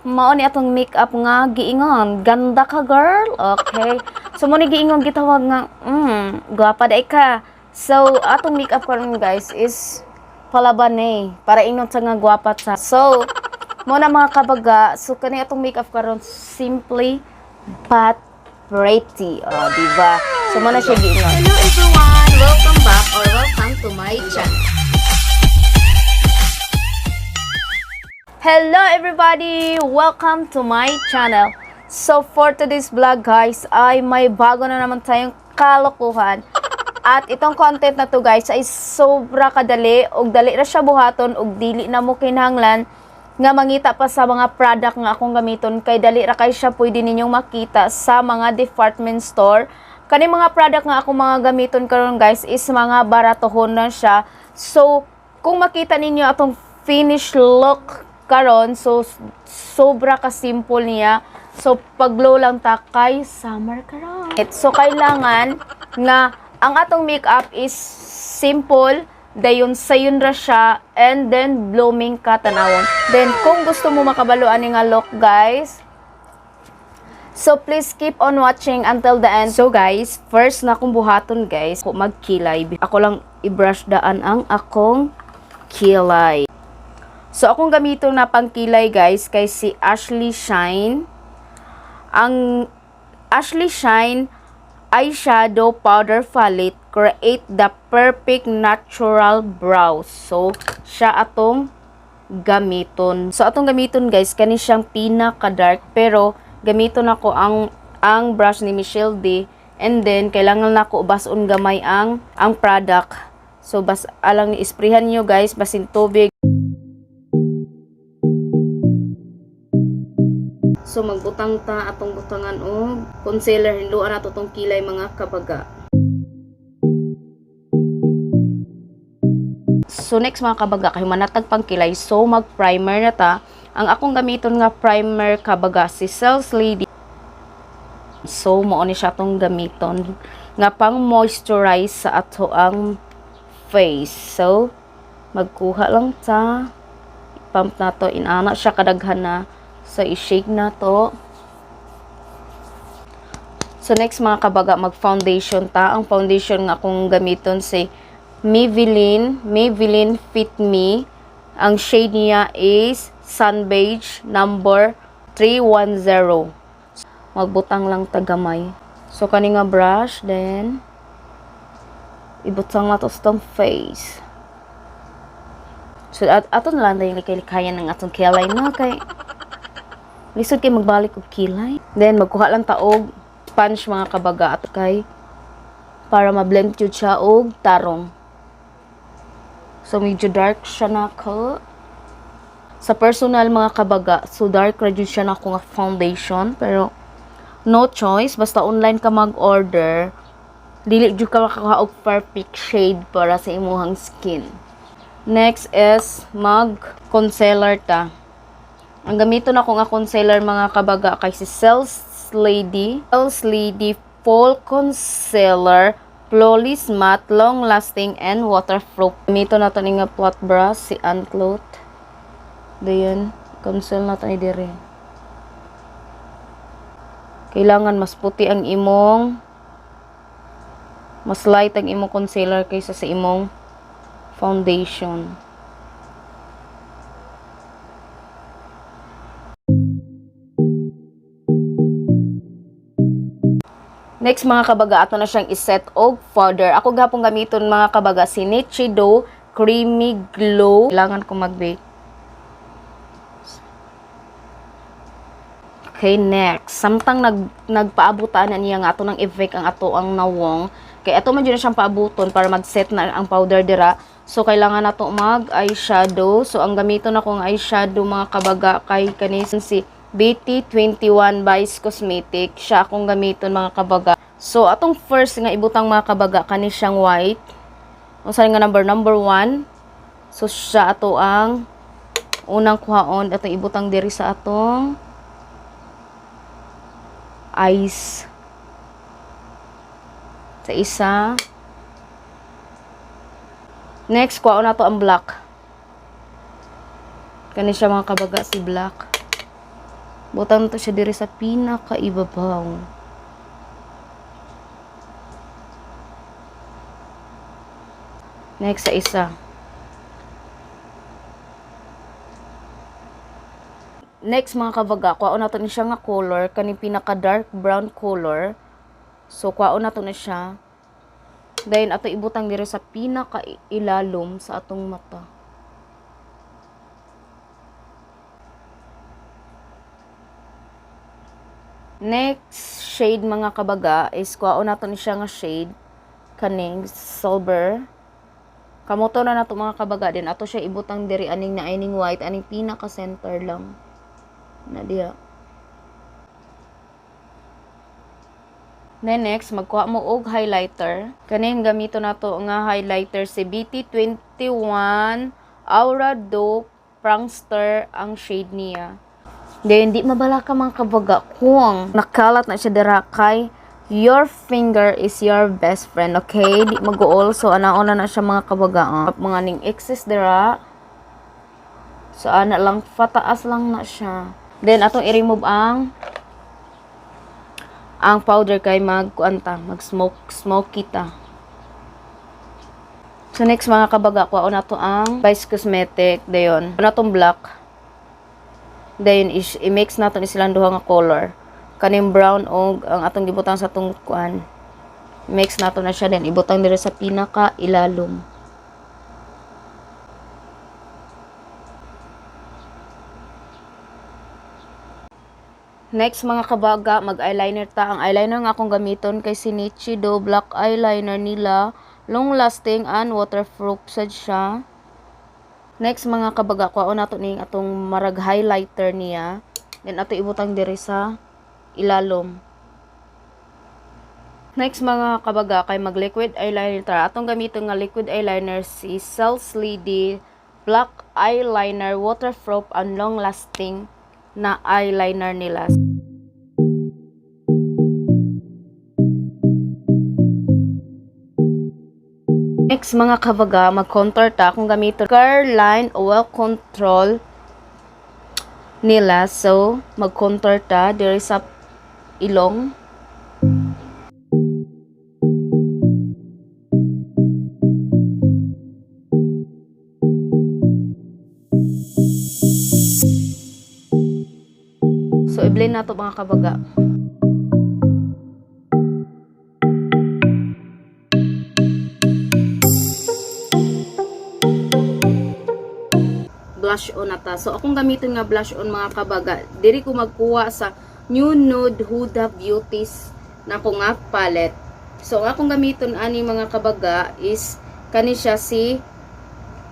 Mao ni atong makeup nga giingon, "Ganda ka, girl." Okay. So mo ni giingon gitawag nga gwapa dai ka. So atong makeup karon, guys, is palaban eh para ingon sa nga gwapa ta. So mo na, mga kabaga, so kani atong makeup karon, simply but pretty. Oh, di ba? So mo na siya giingon. Hello everyone! Welcome back or welcome to my channel. Hello everybody! Welcome to my channel. So for today's vlog, guys, ay may bago na naman tayong kalokohan. At itong content na to, guys, ay sobra kadali ug dali ra siya buhaton ug dili na mo kinahanglan nga mangita pa sa mga product nga akong gamiton kay dali ra kay siya pwede ninyong makita sa mga department store. Kani mga product nga akong mga gamiton karon, guys, is mga baratohon na siya. So kung makita ninyo atong finish look karon, so sobra ka simple niya. So pag-glow lang ta kay summer karon. So kailangan nga ang atong makeup is simple, dayon sayon ra siya, and then blooming ka tanawon. Then kung gusto mo makabalo ani nga look, guys, so please keep on watching until the end. So guys, first na akong buhaton, guys, ako magkilay. Ako lang i-brush daan ang akong kilay. So akong gamiton na pangkilay, guys, kay si Ashley Shine. Ang Ashley Shine Eyeshadow Powder Palette, create the perfect natural brows. So siya atong gamiton. So atong gamiton, guys, kani siyang pinaka dark, pero gamiton ako ang brush ni Michelle D and then kailangan nako bason gamay ang product. So bas alang isprehan niyo, guys, basin tubig. So magbutang ta atong butangan og concealer, hinluan nato tong kilay, mga kabaga. So next, mga kabaga, kay manatag pang kilay, so mag primer na ta. Ang akong gamiton nga primer, kabaga, si Sales Lady. So mao ni siya atong gamiton nga pang moisturize sa ato ang face. So magkuha lang ta, pump na to, inana siya kadaghan na. So i-shake na to. So next, mga kabaga, mag foundation ta. Ang foundation nga akong gamiton si Maybelline, Maybelline Fit Me. Ang shade niya is Sun Beige number 310. Magbutang lang ta gamay. So kani nga brush, then ibutang na to sa atong face. So ato na lang dahil likay-likayan ng atong kilay na kay lisod kay magbalik og kilay. Then magkuha lang ta og sponge, mga kabaga, ato kay para ma-blend jud siya og tarong. So medyo dark siya nako. Sa personal, mga kabaga, so dark ra jud siya nako nga foundation, pero no choice, basta online ka mag-order, dili jud ka makakuha og perfect shade para sa imuhang skin. Next is mag concealer ta. Ang gamiton nako nga concealer, mga kabaga, kay si Sales Lady. Sales Lady Full Concealer, Flawless Matte, Long Lasting, and Waterproof. Gamiton nato ni nga flat brush, si Uncloth. Dayon, conceal nato ni dire. Kailangan mas puti ang imong, mas light ang imong concealer kaysa sa imong foundation. Next, mga kabaga, ato na siyang iset og powder. Ako gapong gamiton, mga kabaga, si Nichido Creamy Glow. Kailangan ko mag-bake. Okay, next. Samtang nagpaabutan na niya nga ato ng effect ang ato ang nawong. Kay ato man jud na siyang paabuton para mag-set na ang powder dira. So kailangan nato mag eyeshadow. So ang gamiton nako ang eyeshadow, mga kabaga, kay kani si BT21 Vice Cosmetic. Siya akong gamiton, mga kabaga. So atong first nga ibutang, mga kabaga, kani siyang white. Unsa nga number? Number 1. So siya ato ang unang kuhaon atong ibutang diri sa atong eyes. Sa isa. Next, kuhaon nato ang black. Kani siya, mga kabaga, si black. Butang to siya diri sa pinakaibabaw. Next sa isa. Next, mga kabaga, kuhaon nato ni siya nga color, kaning pinaka dark brown color. So kuhaon nato na siya. Then ato ibutang diri sa pinaka ilalom sa atong mata. Next shade, mga kabaga, is kuhaon nato ni siya nga shade, kaning silver. Kamoto na nato, mga kabaga, din ato siya ibutang diri aning na aning white aning pinaka center lang na diha. Then next, magkuha mo og highlighter. Kaning gamito nato nga highlighter si BT21 Aura Dope Prankster ang shade niya. Then di mabala ka, mga kabaga, kung nakalat na siya dira kay your finger is your best friend, okay? Di mag-uol. So, anaon na na siya, mga kabaga. Ah. Mga ning excess dira. So, ana lang, fataas lang na siya. Then, atong i-remove ang powder kay mag kuanta, mag smoke smoke kita. So next, mga kabaga, kuhaon nato ang Vice Cosmetic dayon. Ano tong black. Dayon is i-mix nato ni silang duha nga color. Kaning brown og ang atong gibutang sa atong kuan. Mix nato na siya, then ibutang diri sa pinaka ilalom. Next, mga kabaga, mag-eyeliner ta. Ang eyeliner nga akong gamiton kay si Nichido Black Eyeliner nila. Long lasting and waterproof sad siya. Next, mga kabaga, kuhaon nato ning atong marag highlighter niya. Then ato ibutang diri sa ilalom. Next, mga kabaga, kay mag liquid eyeliner ta. Atong gamiton nga liquid eyeliner si Sales Lady Black Eyeliner, waterproof and long lasting na eyeliner nila. Next, mga kabaga, mag-contour ta kung gamiton Careline Oil Control nila. So, mag-contour ta diri sa ilong. So, i-blend nato, mga kabaga. Blush on na ta. So, akong gamiton nga blush on, mga kabaga, diri ko magkuha sa New Nude Huda Beauties na ko nga palette. So, ang akong gamiton ani, mga kabaga, is kani siya si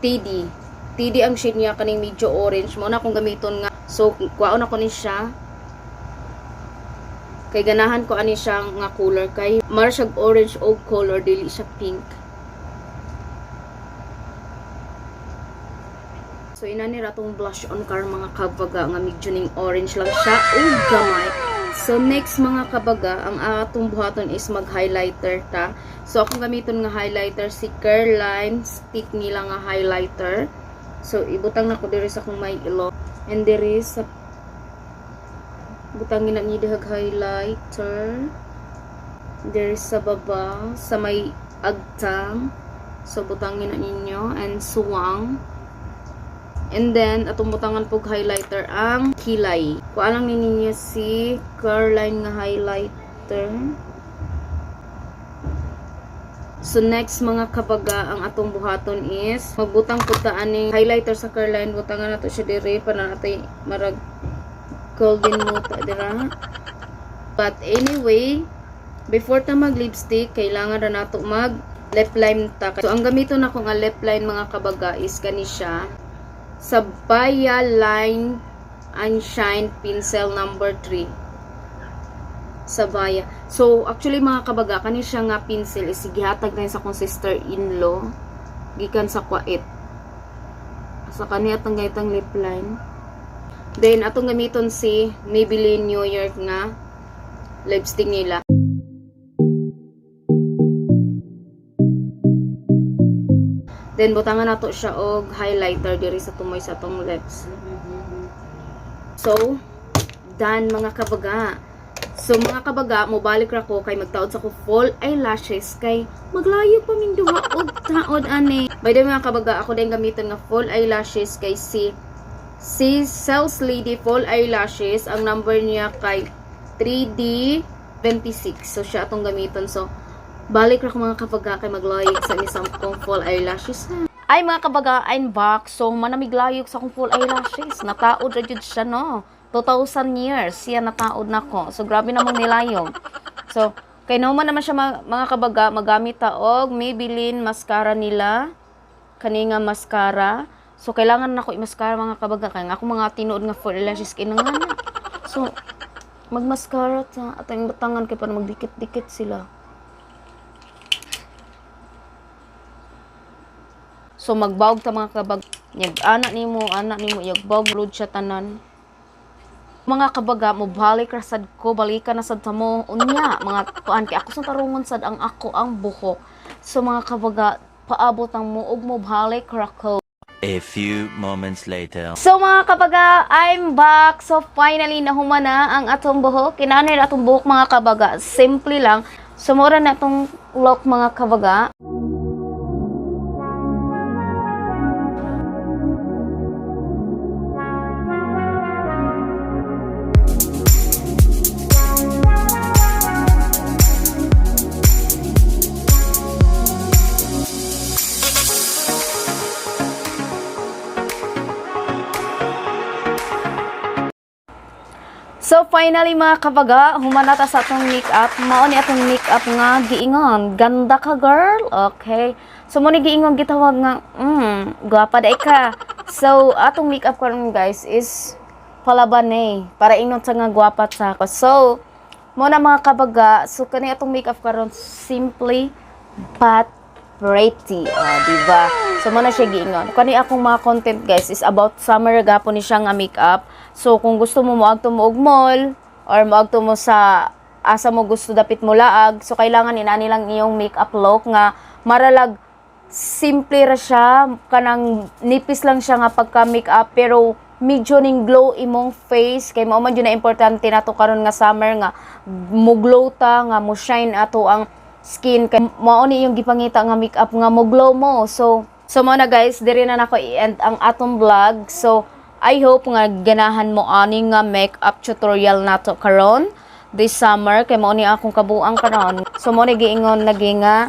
TD. TD ang shade niya, kaning medyo orange. Mao na akong gamiton nga. So, kuhaon ako ni siya. Kay ganahan ko ani siya nga color kay mara siya orange og color, dili siya pink. So inani ra tong blush on car, mga kabaga, nga medyo ning orange lang siya ug gamay. So next, mga kabaga, ang atong buhaton is mag-highlighter ta. So akong gamiton nga highlighter si Careline stick nila nga highlighter. So ibutang nako diri sa akong may ilong and diri sa butangin na ni dihag highlighter diri sa baba sa may agtang. So butangin na ninyo and suwang. And then, atong butangan pog highlighter ang kilay. Kuha lang ni ninyo si Careline nga highlighter. So next, mga kabaga, ang atong buhaton is magbutang pud ta aning highlighter sa Careline. Butangan nato siya diri para natay marag golden muta dira. But anyway, before ta mag lipstick, kailangan ra nato mag lip line ta. So ang gamiton nako nga lip line, mga kabaga, is kani siya sa Baya Line and Shine Pencil number 3 sa Baya. So, actually, mga kabaga, kani siya nga pencil is gihatag na sa akong sister-in-law gikan sa Kuwait. Sa kani atong gaytang lip line. Then, atong gamiton si Maybelline New York nga lipstick nila. Then, butangan nato siya og highlighter diri sa tumoy sa atong lips. So, done, mga kabaga. So mga kabaga, mobalik ra ko kay magtaod sa ko fall eyelashes kay maglayo pa min duha og taod ani. By the way, mga kabaga, ako din gamiton nga fall eyelashes kay si Sales Lady Fall Eyelashes. Ang number niya kay 3D 26. So siya atong gamiton. So balik ra ko, mga kabaga, kay maglayog sa isang kong fall eyelashes. Ay, mga kabaga, I'm back. So manamiglayog sa akong full eyelashes. Nataod ra jud siya, no. 2,000 years siya nataod nako. So grabe namang nilayog. So kay naman naman siya, mga kabaga, magamit ta og Maybelline mascara nila, kani nga mascara. So kailangan nako i-mascara, mga kabaga, kay ang ako mga tinuod nga full eyelashes kay nangana. So magmascara ta at ang batangan kay para magdikit-dikit sila. So magbawg ta, mga kabag. Yag ana nimo yagbawg load siya tanan. Mga kabaga, mo balik ra sad ko, balikan na sad ta mo unya mga kuan kay ako sa tarungon sad ang ako ang buhok. So mga kabaga, paabot ang mo og mo balik ra ko. A few moments later. So mga kabaga, I'm back. So finally, nahuman na ang atong buhok. Kinanay na atong buhok, mga kabaga. Simple lang. So mura na atong look, mga kabaga. So finally, mga kabaga, humanata sa atong makeup. Mao ni atong makeup nga giingon. "Ganda ka, girl." Okay. So mo ni giingon gitawag nga gwapa dai ka. So atong makeup karon, guys, is palaban eh para ingon sa nga gwapa sa ako. So mo na, mga kabaga, so kani atong makeup karon, simply but pretty. Oh, di ba? So mo na siya giingon. Kani akong mga content, guys, is about summer gapon ni siya nga makeup. So kung gusto mo moadto mo og mall or moadto mo sa asa mo gusto dapit mo laag, so kailangan inani lang iyong makeup look nga maralag simple ra siya, kanang nipis lang siya nga pagka makeup pero medyo ning glow imong face kay mao man jud na importante nato karon nga summer nga mo glow ta, nga mo shine ato ang skin, kay mao ni yung gipangita nga makeup nga mo glow mo. So mao na, guys, diri na nako i-end ang atong vlog. So I hope nga ganahan mo ani nga makeup tutorial nato karon this summer kay mao ni akong kabuang karon. So mao ni giingon lagi nga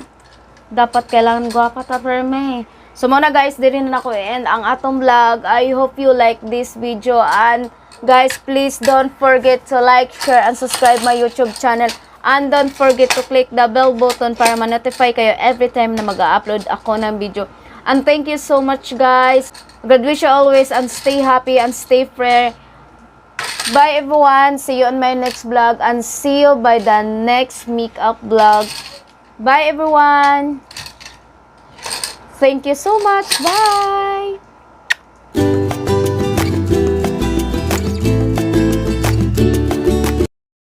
dapat kailangan gwapa ta perme. So mao na, guys, diri na nako i-end ang atong vlog. I hope you like this video and guys, please don't forget to like, share and subscribe my YouTube channel. And don't forget to click the bell button para ma-notify kayo every time na mag-upload ako ng video. And thank you so much, guys. God wish you always and stay happy and stay prayer. Bye, everyone. See you on my next vlog and see you by the next makeup vlog. Bye, everyone. Thank you so much. Bye.